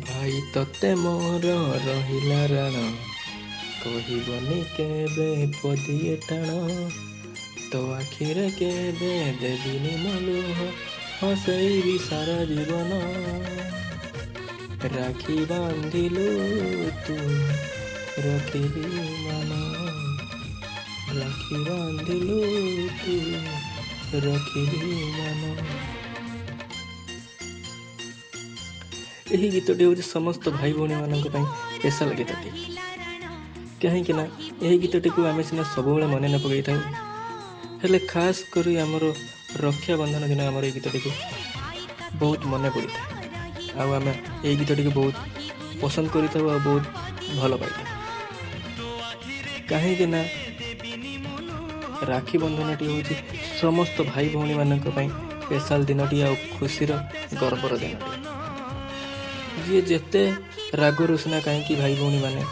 ଭାଇ ତତେ ମୋର ରହିଲା ରାଣ, କହିବନି କେବେ ପଦିଏ ଟାଣ, ତୋ ଆଖିରେ କେବେ ଦେବିନି ମୁଁ ଲୁହ, ହସେଇବି ସାରା ଜୀବନ। ରାଖୀ ବାନ୍ଧିଲୁ ତୁ ରଖିବି ମାନ, ରାଖୀ ବାନ୍ଧିଲୁ ତୁ ରଖିବି ମାନ। ଏହି ଗୀତଟି ହେଉଛି ସମସ୍ତ ଭାଇ ଭଉଣୀମାନଙ୍କ ପାଇଁ ସ୍ପେଶାଲ ଗୀତଟି, କାହିଁକି ନା ଏହି ଗୀତଟିକୁ ଆମେ ସିନା ସବୁବେଳେ ମନେ ନ ପକାଇଥାଉ, ହେଲେ ଖାସ୍ କରି ଆମର ରକ୍ଷାବନ୍ଧନ ଦିନ ଆମର ଏଇ ଗୀତଟିକୁ ବହୁତ ମନେ ପଡ଼ିଥାଏ ଆଉ ଆମେ ଏଇ ଗୀତଟିକୁ ବହୁତ ପସନ୍ଦ କରିଥାଉ ଆଉ ବହୁତ ଭଲ ପାଇଥାଉ। କାହିଁକି ନା ରାକ୍ଷୀ ବନ୍ଧନଟି ହେଉଛି ସମସ୍ତ ଭାଇ ଭଉଣୀମାନଙ୍କ ପାଇଁ ସ୍ପେଶାଲ ଦିନଟି ଆଉ ଖୁସିର ଗର୍ବର ଦିନଟି। ଯିଏ ଯେତେ ରାଗ ରୁଷନା କାହିଁକି ଭାଇ ଭଉଣୀମାନେ,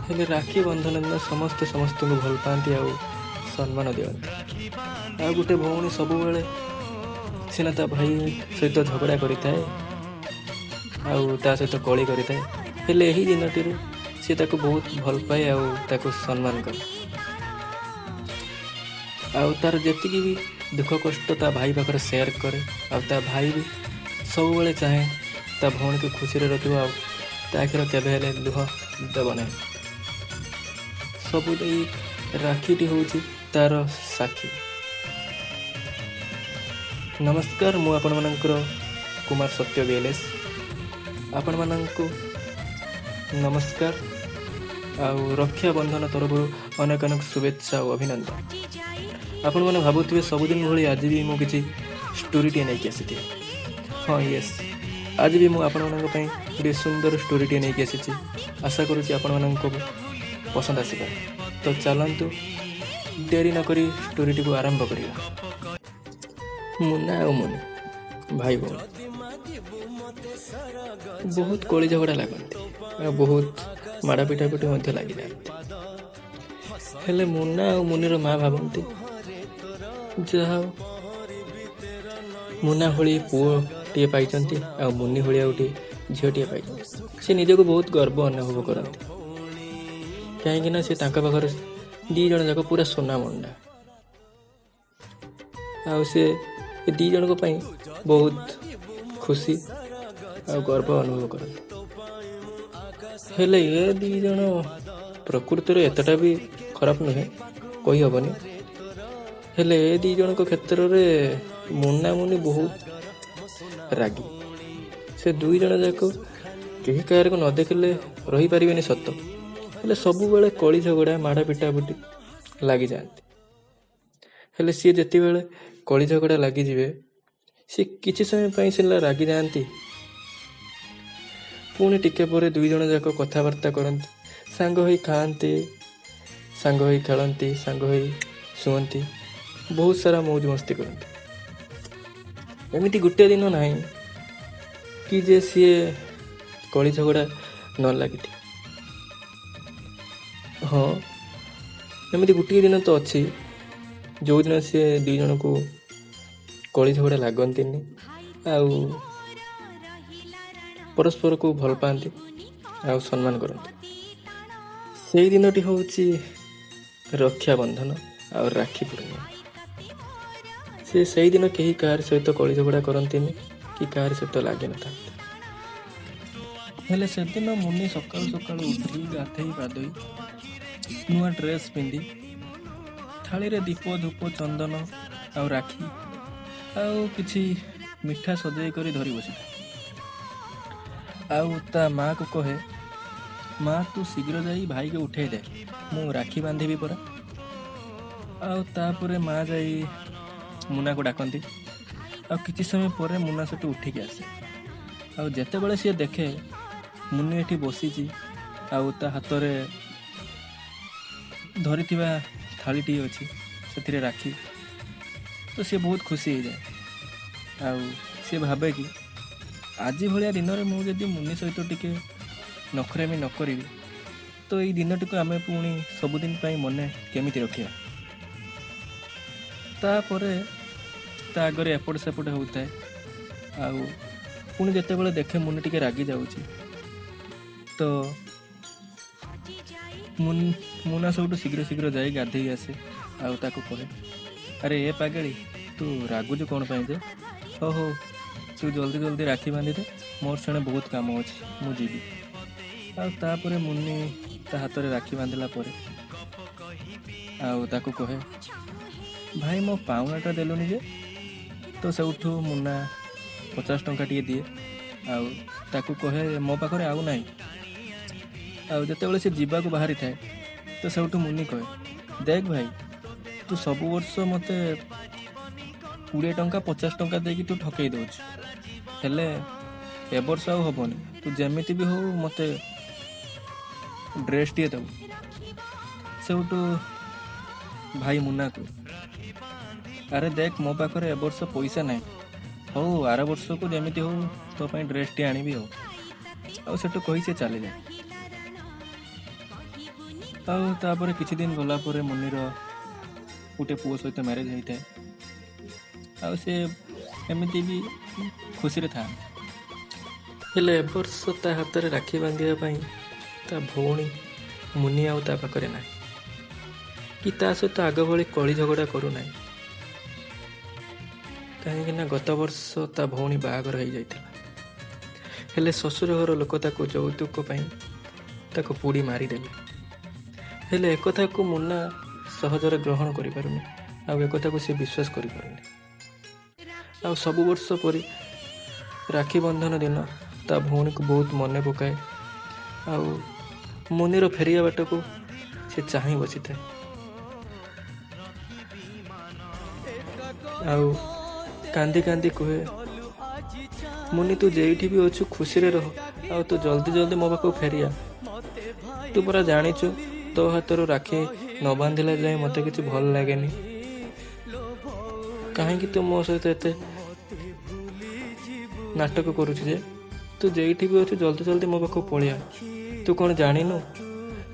ହେଲେ ରାକ୍ଷୀ ବନ୍ଧନ ଦିନ ସମସ୍ତେ ସମସ୍ତଙ୍କୁ ଭଲ ପାଆନ୍ତି ଆଉ ସମ୍ମାନ ଦିଅନ୍ତି। ଆଉ ଗୋଟେ ଭଉଣୀ ସବୁବେଳେ ସିନା ତା ଭାଇ ସହିତ ଝଗଡ଼ା କରିଥାଏ ଆଉ ତା ସହିତ କଳି କରିଥାଏ, ହେଲେ ଏହି ଦିନଟିରେ ସେ ତାକୁ ବହୁତ ଭଲ ପାଏ ଆଉ ତାକୁ ସମ୍ମାନ କରେ। ଆଉ ତାର ଯେତିକି ବି ଦୁଃଖ କଷ୍ଟ ତା ଭାଇ ପାଖରେ ସେୟାର କରେ, ଆଉ ତା ଭାଇ ବି ସବୁବେଳେ ଚାହେଁ ତା ଭଉଣୀକୁ ଖୁସିରେ ରଖିବ ଆଉ ତା ଆଖିର କେବେ ହେଲେ ଲୁହ ଦେବ ନାହିଁ। ସବୁ ଏଇ ରାକ୍ଷୀଟି ହେଉଛି ତାର ସାକ୍ଷୀ। ନମସ୍କାର, ମୁଁ ଆପଣମାନଙ୍କର କୁମାର ସତ୍ୟ ବିଏଲ୍ଏସ୍। ଆପଣମାନଙ୍କୁ ନମସ୍କାର ଆଉ ରକ୍ଷାବନ୍ଧନ ତରଫରୁ ଅନେକ ଅନେକ ଶୁଭେଚ୍ଛା ଆଉ ଅଭିନନ୍ଦନ। ଆପଣମାନେ ଭାବୁଥିବେ ସବୁଦିନ ଭଳି ଆଜି ବି ମୁଁ କିଛି ଷ୍ଟୋରିଟିଏ ନେଇକି ଆସିଥିବି। ହଁ ୟେସ୍, ଆଜି ବି ମୁଁ ଆପଣମାନଙ୍କ ପାଇଁ ଗୋଟିଏ ସୁନ୍ଦର ଷ୍ଟୋରିଟିଏ ନେଇକି ଆସିଛି। ଆଶା କରୁଛି ଆପଣମାନଙ୍କୁ ପସନ୍ଦ ଆସିପାରେ। ତ ଚାଲନ୍ତୁ ଡେରି ନକରି ଷ୍ଟୋରିଟିକୁ ଆରମ୍ଭ କରିବା। ମୁନା ଆଉ ମୁନି ଭାଇ ଭଉଣୀ ବହୁତ କଳି ଝଗଡ଼ା ଲାଗନ୍ତି ଆଉ ବହୁତ ମାଡ଼ ପିଟାପିଟି ମଧ୍ୟ ଲାଗିଯାଆନ୍ତି। ହେଲେ ମୁନା ଆଉ ମୁନିର ମା ଭାବନ୍ତି, ଯାହା ହଉ ମୁନା ଭଳି ପୁଅଟିଏ ପାଇଛନ୍ତି ଆଉ ମୁନି ଭଳିଆ ଗୋଟିଏ ଝିଅଟିଏ ପାଇଛନ୍ତି। ସେ ନିଜକୁ ବହୁତ ଗର୍ବ ଅନୁଭବ କରନ୍ତି, କାହିଁକିନା ସେ ତାଙ୍କ ପାଖରେ ଦୁଇ ଜଣ ଯାକ ପୁରା ସୁନା ମଣ୍ଡା। ଆଉ ସେ ଏ ଦୁଇ ଜଣଙ୍କ ପାଇଁ ବହୁତ ଖୁସି ଆଉ ଗର୍ବ ଅନୁଭବ କରନ୍ତି। ହେଲେ ଏ ଦୁଇ ଜଣ ପ୍ରକୃତରେ ଏତେଟା ବି ଖରାପ ନୁହେଁ କହିହେବନି, ହେଲେ ଏ ଦୁଇ ଜଣଙ୍କ କ୍ଷେତ୍ରରେ ମୁନା ମୁନି ବହୁତ ରାଗି। ସେ ଦୁଇ ଜଣ ଯାକ କେହି କାହାରିକୁ ନ ଦେଖିଲେ ରହିପାରିବେନି ସତ, ହେଲେ ସବୁବେଳେ କଳି ଝଗଡ଼ା ମାଡ଼ ପିଟାପିଟି ଲାଗିଯାଆନ୍ତି। ହେଲେ ସିଏ ଯେତେବେଳେ କଳି ଝଗଡ଼ା ଲାଗିଯିବେ, ସିଏ କିଛି ସମୟ ପାଇଁ ସିନା ରାଗିଯାଆନ୍ତି, ପୁଣି ଟିକେ ପରେ ଦୁଇ ଜଣ ଯାକ କଥାବାର୍ତ୍ତା କରନ୍ତି, ସାଙ୍ଗ ହୋଇ ଖାଆନ୍ତି, ସାଙ୍ଗ ହୋଇ ଖେଳନ୍ତି, ସାଙ୍ଗ ହୋଇ ଶୁଅନ୍ତି, ବହୁତ ସାରା ମୌଜ ମସ୍ତି କରନ୍ତି। ଏମିତି ଗୋଟେ ଦିନ ନାହିଁ କି ଯେ ସିଏ କଳି ଝଗଡ଼ା ନ ଲାଗିଥିବ। ହଁ, ଏମିତି ଗୋଟିଏ ଦିନ ତ ଅଛି ଯେଉଁଦିନ ସିଏ ଦୁଇ ଜଣକୁ କଳି ଝଗଡ଼ା ଲାଗନ୍ତିନି ଆଉ ପରସ୍ପରକୁ ଭଲ ପାଆନ୍ତି ଆଉ ସମ୍ମାନ କରନ୍ତି। ସେଇ ଦିନଟି ହେଉଛି ରକ୍ଷାବନ୍ଧନ ଆଉ ରାକ୍ଷୀ ପୂର୍ଣ୍ଣିମା। ସେ ସେଇଦିନ କେହି କାହାରି ସହିତ କଳି ଝଗଡ଼ା କରନ୍ତିନି କି କାହାରି ସହିତ ଲାଗିନଥାନ୍ତି। ହେଲେ ସେଦିନ ମୁନି ସକାଳୁ ସକାଳୁ ଉଠି ଗାଧେଇ ପାଧୋଇ ନୂଆ ଡ୍ରେସ୍ ପିନ୍ଧି ଥାଳିରେ ଦୀପ ଧୂପ ଚନ୍ଦନ ଆଉ ରାକ୍ଷୀ ଆଉ କିଛି ମିଠା ସଜେଇ କରି ଧରି ବସିଥାଏ। ଆଉ ତା ମାଆକୁ କହେ, ମା ତୁ ଶୀଘ୍ର ଯାଇ ଭାଇକୁ ଉଠେଇ ଦେ, ମୁଁ ରାକ୍ଷୀ ବାନ୍ଧିବି ପରା। ଆଉ ତାପରେ ମା ଯାଇ ମୁନାକୁ ଡାକନ୍ତି ଆଉ କିଛି ସମୟ ପରେ ମୁନା ସେଠୁ ଉଠିକି ଆସେ। ଆଉ ଯେତେବେଳେ ସିଏ ଦେଖେ ମୁନି ଏଠି ବସିଛି ଆଉ ତା ହାତରେ ଧରିଥିବା ଥାଳିଟିଏ ଅଛି, ସେଥିରେ ରାକ୍ଷୀ, ତ ସିଏ ବହୁତ ଖୁସି ହେଇଯାଏ। ଆଉ ସିଏ ଭାବେ କି ଆଜି ଭଳିଆ ଦିନରେ ମୁଁ ଯଦି ମୁନି ସହିତ ଟିକେ ନଖରାମି ନ କରିବି ତ ଏଇ ଦିନଟିକୁ ଆମେ ପୁଣି ସବୁଦିନ ପାଇଁ ମନେ କେମିତି ରଖିବା। ତାପରେ ତା ଆଗରେ ଏପଟ ସେପଟ ହେଉଥାଏ ଆଉ ପୁଣି ଯେତେବେଳେ ଦେଖେ ମୁନି ଟିକେ ରାଗି ଯାଉଛି, ତ ମୁନା ସବୁଠୁ ଶୀଘ୍ର ଶୀଘ୍ର ଯାଇ ଗାଧେଇ ଆସେ ଆଉ ତାକୁ କହେ, ଆରେ ଏ ପାଗେଳି, ତୁ ରାଗୁଛୁ କ'ଣ ପାଇଁ ଯେ? ହଉ ହଉ, ତୁ ଜଲ୍ଦି ଜଲ୍ଦି ରାକ୍ଷୀ ବାନ୍ଧିଦେ, ମୋର ସେଣେ ବହୁତ କାମ ଅଛି, ମୁଁ ଯିବି। ଆଉ ତାପରେ ମୁନି ତା ହାତରେ ରାକ୍ଷୀ ବାନ୍ଧିଲା ପରେ ଆଉ ତାକୁ କହେ, ଭାଇ ମୋ ପାଉଣାଟା ଦେଲୁନି ଯେ? ତ ସେଇଠୁ ମୁନା 50 ଟଙ୍କା ଟିକେ ଦିଏ ଆଉ ତାକୁ କହେ, ମୋ ପାଖରେ ଆଉ ନାହିଁ। ଆଉ ଯେତେବେଳେ ସେ ଯିବାକୁ ବାହାରିଥାଏ, ତ ସେଇଠୁ ମୁନି କହେ, ଦେଖ ଭାଇ, ତୁ ସବୁ ବର୍ଷ ମୋତେ 20 ଟଙ୍କା 50 ଟଙ୍କା ଦେଇକି ତୁ ଠକେଇ ଦେଉଛୁ, ହେଲେ ଏ ବର୍ଷ ଆଉ ହେବନି, ତୁ ଯେମିତି ବି ହଉ ମୋତେ ଡ୍ରେସ୍ଟିଏ ଦେବୁ। ସେଇଠୁ ଭାଇ ମୁନା କୁହେ, ଆରେ ଦେଖ, ମୋ ପାଖରେ ଏ ବର୍ଷ ପଇସା ନାହିଁ, ହଉ ଆର ବର୍ଷକୁ ଯେମିତି ହଉ ତୋ ପାଇଁ ଡ୍ରେସ୍ଟିଏ ଆଣିବି। ଆଉ ସେଠୁ କହି ସେ ଚାଲିଯାଏ। ଆଉ ତାପରେ କିଛି ଦିନ ଗଲା ପରେ ମୁନିର ଗୋଟେ ପୁଅ ସହିତ ମ୍ୟାରେଜ୍ ହେଇଥାଏ ଆଉ ସେ ଏମିତି ବି ଖୁସିରେ ଥାଆନ୍ତି। ହେଲେ ଏ ବର୍ଷ ତା ହାତରେ ରାକ୍ଷୀ ବାନ୍ଧିବା ପାଇଁ ତା ଭଉଣୀ ମୁନି ଆଉ ତା ପାଖରେ ନାହିଁ କି ତା ସହିତ ଆଗ ଭଳି କଳି ଝଗଡ଼ା କରୁନାହିଁ, କାହିଁକିନା ଗତ ବର୍ଷ ତା ଭଉଣୀ ବାହାଘର ହେଇଯାଇଥିଲା। ହେଲେ ଶ୍ୱଶୁର ଘର ଲୋକ ତାକୁ ଯୌତୁକ ପାଇଁ ତାକୁ ପୋଡ଼ି ମାରିଦେଲେ। ହେଲେ ଏକଥାକୁ ମୁନା ସହଜରେ ଗ୍ରହଣ କରିପାରୁନି ଆଉ ଏକଥାକୁ ସେ ବିଶ୍ୱାସ କରିପାରୁନି। ଆଉ ସବୁ ବର୍ଷ ପରି ରାକ୍ଷୀ ବନ୍ଧନ ଦିନ ତା ଭଉଣୀକୁ ବହୁତ ମନେ ପକାଏ ଆଉ ମୁନିର ଫେରିବା ବାଟକୁ ସେ ଚାହିଁ ବସିଥାଏ ଆଉ କାନ୍ଦି କାନ୍ଦି କୁହେ, ମୁନି ତୁ ଯେଉଁଠି ବି ଅଛୁ ଖୁସିରେ ରହ ଆଉ ତୁ ଜଲ୍ଦି ଜଲ୍ଦି ମୋ ପାଖକୁ ଫେରିଆ। ତୁ ପରା ଜାଣିଛୁ ତୋ ହାତରୁ ରାକ୍ଷୀ ନ ବାନ୍ଧିଲା ଯାଏଁ ମୋତେ କିଛି ଭଲ ଲାଗେନି। କାହିଁକି ତୁ ମୋ ସହିତ ଏତେ ନାଟକ କରୁଛୁ ଯେ? ତୁ ଯେଉଁଠି ବି ଅଛୁ ଜଲ୍ଦି ଜଲ୍ଦି ମୋ ପାଖକୁ ପଳେଇଆ। ତୁ କ'ଣ ଜାଣିନୁ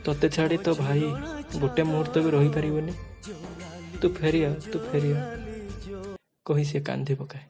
ତୋତେ ଛାଡ଼ି ତୋ ଭାଇ ଗୋଟେ ମୁହୂର୍ତ୍ତ ବି ରହିପାରିବନି? ତୁ ଫେରିଆ, ତୁ ଫେରିଆ କହି ସେ କାନ୍ଦି ପକାଏ।